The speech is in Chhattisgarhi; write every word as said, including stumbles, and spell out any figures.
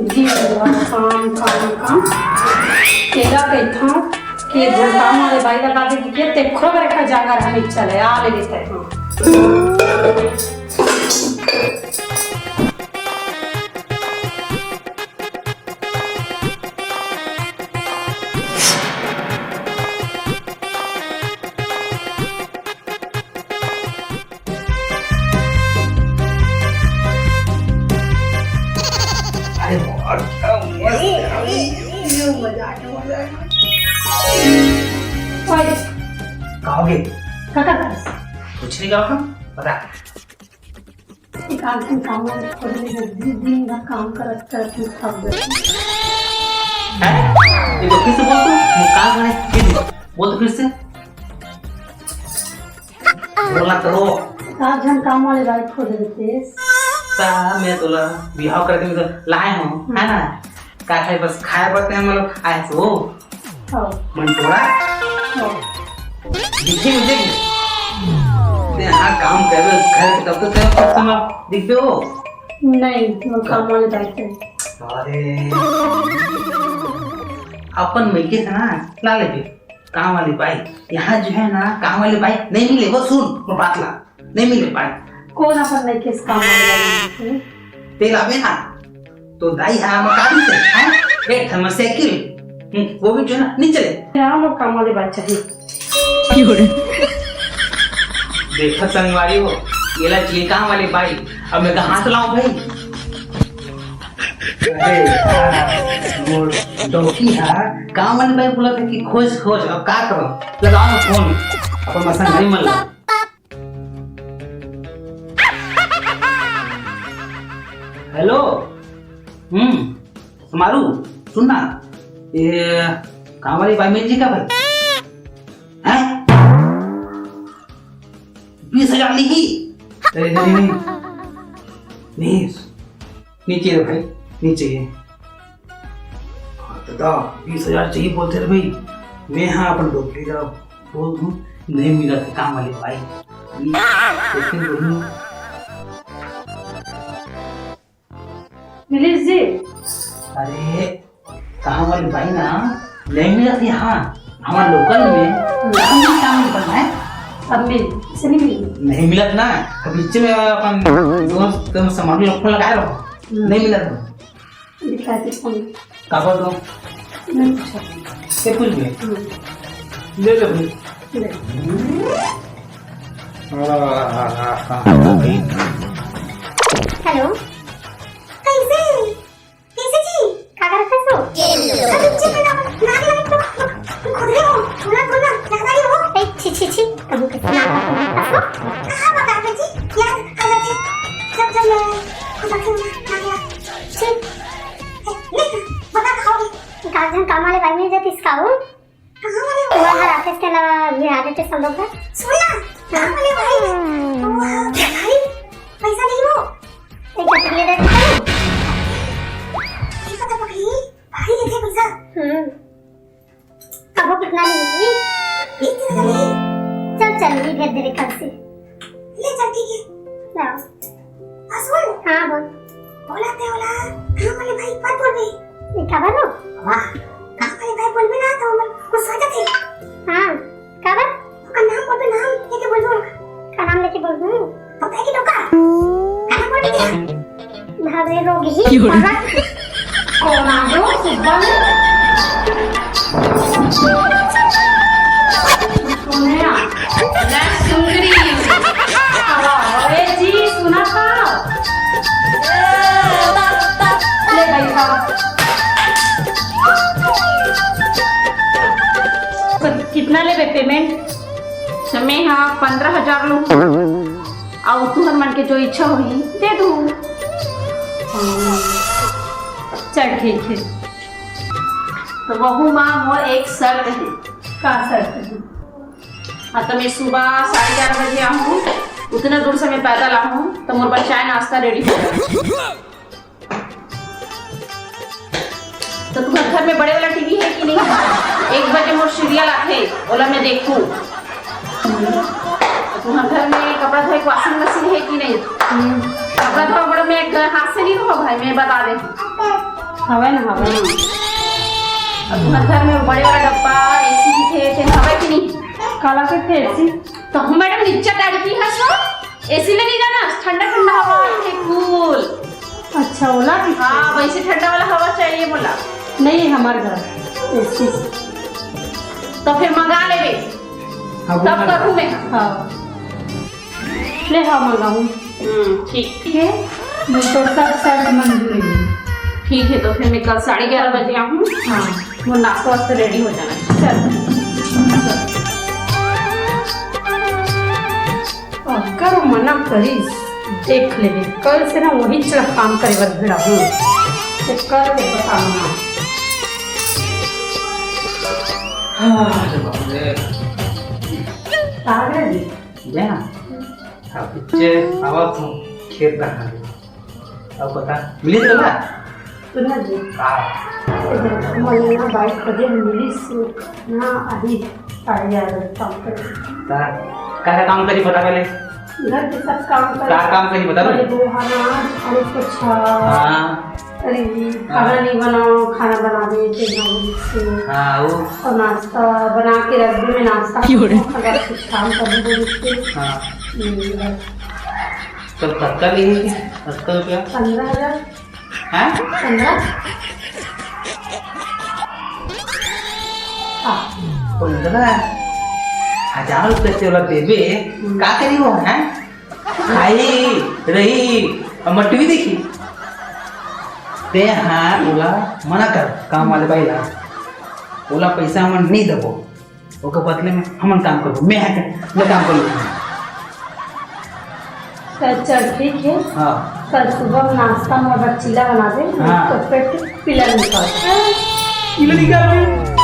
दिन भर काम, काम, काम। केला कहिथंव, के झन काम वाले बाई लगा दे के, तेखरो बर एक जगह रहने चले, आ ले लेते हैं। अरे बहुत मस्त, अभी ये मजा आ गया, मजा आ गया। ओए, का हो गया? का करत हस? कुछ नहीं, का हो? बता। एक आध दिन काम वाले खोज ले, दिन, दिन भर काम करत करत मैं थक गई। हैं? ये तो फिर से बोल तू, वो काम करे, फिर से बोल तो फिर से। बोला करो। एक आध झन काम वाले बाई खोज लेते। ता मैं तोला बिहाव करके मैं तो लाए हूँ, है ना? का खाए, बस खाए बर ते हमन लोग आए तो। हाँ। मंटोरा? हाँ। दिखे मुझे? ते हाँ काम करबे, घर के तब तो तेरे customer दिखबे हो। नहीं, वो काम वाले बाई थे। अरे। अपन मइके से ना, ला लेबे। काम वाली बाई, यहाँ जो है ना, काम वाली बाई नहीं मिले, वो सुन, वो बात ला। नहीं मिले बाई। कौन अपन नहीं किस काम वाले बाई? तेल आवे ना, तो दाई हा मकान से, हैं? एक ठन साइकिल, हम्म, वो भी जो है ना, नहीं चले। क्या वो काम वाले बाई चाहिए? देखा संगवारी हो, ये ला चाहिए काम वाली बाई, अब मैं कहाँ से लाऊं भाई? अरे यार, मोर डौकी हा, काम वाली बाई बोला था कि खोज, खोज, अब का करो? लगाओ ना फोन, अपन मसन नहीं मिल रहा। हेलो, हम्म, समारू, सुन ना, ये काम वाली बाई मिल जी का भाई? हैं? बीस हजार नहीं? अरे नहीं, नहीं, नहीं, नहीं चाहिए रे भाई, नहीं चाहिए। हाँ, दादा, बीस हजार चाहिए बोलते रे भाई। मैं हाँ अपन डौकी ला बोल दूँ, नहीं मिला था काम वाली बाई। हम्म, तो फिर बोलूँ। मिलिस जी। अरे, कहाँ वाली बाई ना, नहीं मिला था यहाँ। हमारे लोकल में काम नहीं, काम नहीं करना है। अब मिल, इसे नहीं मिली। नहीं मिला था ना, अब इच्छे में अपन दोस्त, तुम सामान लोग को लगाए रहो। हम्म। नहीं मिला था। दिखाई दे फोन। का बोल रहा हूँ? नहीं पूछा। ये पूछ ले। हम्म। ले ले भाई। ले। हेलो, कैसे? कैसे जी? का करत हस? अरे, चुप ना, ना, ना, ना, खुद रे हो, बोला, बोला, क्या गाड़ी हो? ए, छी, छी, छी, कहूँ के ना, हंसो। कहाँ बता दे जी? यार, आ जाते। जब, जब मैं खुद रखूंगा, ना, ना। छी। ए, नहीं, बता, कहाँ हो? गार्जियन काम वाले बाई मिल जाती इसका हो? कहाँ वाले हो? वो हर आते तेला गिरा देते संभव है। सुन ना, कहाँ वाले भाई? वो भाई, पैसा नहीं हो। एक पकड़ ले देते हैं। ये पता पकड़ी, भाई लेते पैसा। हम्म। अब वो कितना लेगी? बीस हजार लेगी। चल, चल, ये भेज दे रे कल से। ले चल, ठीक है। लाओ। आ, सुन। हाँ, बोल। बोला ते ओला, काम वाले बाई मत बोलबे। ये का बात हो? वाह, काम वाले बाई बोलबे ना तो हमर गुस्सा जाथे। हाँ, का बात? ओकर नाम बोलबे, नाम लेके बोलबे ओला। का नाम लेके बोलबे? पता है कि डोका? का नाम बोलबे तेरा? भावे रोगी। कौन आ गयो? सुब्बा ने? सुने आ। ले सुंदरी। अरे जी, सुना था। ले भाई, खा। कितना लेबे पेमेंट? तो मैं हाँ पंद्रह हजार लूँ। अउ तुहर मन के जो इच्छा होही, दे दूँ। चल ठीक है। तो वहू माँ, मोर एक शर्त है। का शर्त है? हाँ, तो मैं सुबह साढ़े ग्यारह बजे आहूँ, उतना दूर से मैं पैदल आहूँ, तो मोर बर चाय नाश्ता रेडी हो जाए। तो तुम्हारे घर में बड़े वाला टीवी है कि नहीं? एक बजे मोर सीरियल आथे, ओला मैं देखूँ। तुम्हार घर में कपड़ा धोए के washing machine हे कि नहीं? हम्म। कपड़ा धोए बड़ा में एक हाथ से नहीं धो भाई, मैं बता दे। हवे ना, हवे। हम्म। अब तुम्हार घर में बड़े वाला डब्बा, एसी भी थे, थे हवे कि नहीं? काला के थे एसी? तो हम मैडम नीचे डाल की है सो, एसी ले नहीं जाना, ठंडा ठंडा हवा आथे, cool। अच्छा, ओला भी? हाँ, वैसे ठंडा वाला हवा चाहिए बोला। नहीं, हमारे घर एसी। तो फिर मंगा लेबे। हाँ, तब मंगा करूँ मैं। हाँ। ले, हाँ, मंगाऊँ। हम्म, ठीक। ठीक है, मैं तो सब शर्त मंजूर है। ठीक है, तो फिर मैं कल साढ़े ग्यारह बजे आऊँ। हाँ। वो नाश्ता वास्ता ready हो जाना। चल। अगर मना करिस, देख लेबे, कल से ना वही चला काम करे बर भिड़ा हूँ। तो कल के बताऊँ ना। हाँ, अरे बाप रे। आ गया जी। जा। अब पीछे आवा तू खेत कहाँ है? अब बता, मिली तो ना? सुना जी। हाँ। इधर मैंने ना बाइक खोजे, मिली सु-, ना अभी साढ़े ग्यारह बजे काम कर। ता, का का काम करी बता पहले? घर के सब काम कर। का काम करी बता पहले? बर्तन धोना, झाड़ू पोछा। हाँ। अरे जी, हाँ। खाना नहीं बनाओ, खाना बना दे, तेल में से। हाँ, वो। और नाश्ता बना के रख दे, मैं नाश्ता क्यों रे? खाऊँ, अगर कुछ काम कर दे, बोल के। हाँ। ये बस। तो खर्चा भी है, सत्तर रुपया। पन्द्रह हजार। हैं? पन्द्रह? हाँ। पन्द्रह हजार रुपया से वाला देबे, हम्म। का करी वो, हैं? खाई, रही, अब मट्टी भी देखी। ते हाँ, ओला मना कर, काम वाले भाई ला। ओला पैसा हमन नहीं देबो। ओकर बदले में हमन काम करबो। मैं है, मैं काम कर लूँ। तो चल, ठीक है। हाँ। कल सुबह में नाश्ता में अगर चीला बना दे, हाँ। तो पेट पीला निकाल। पीला निकाल दे।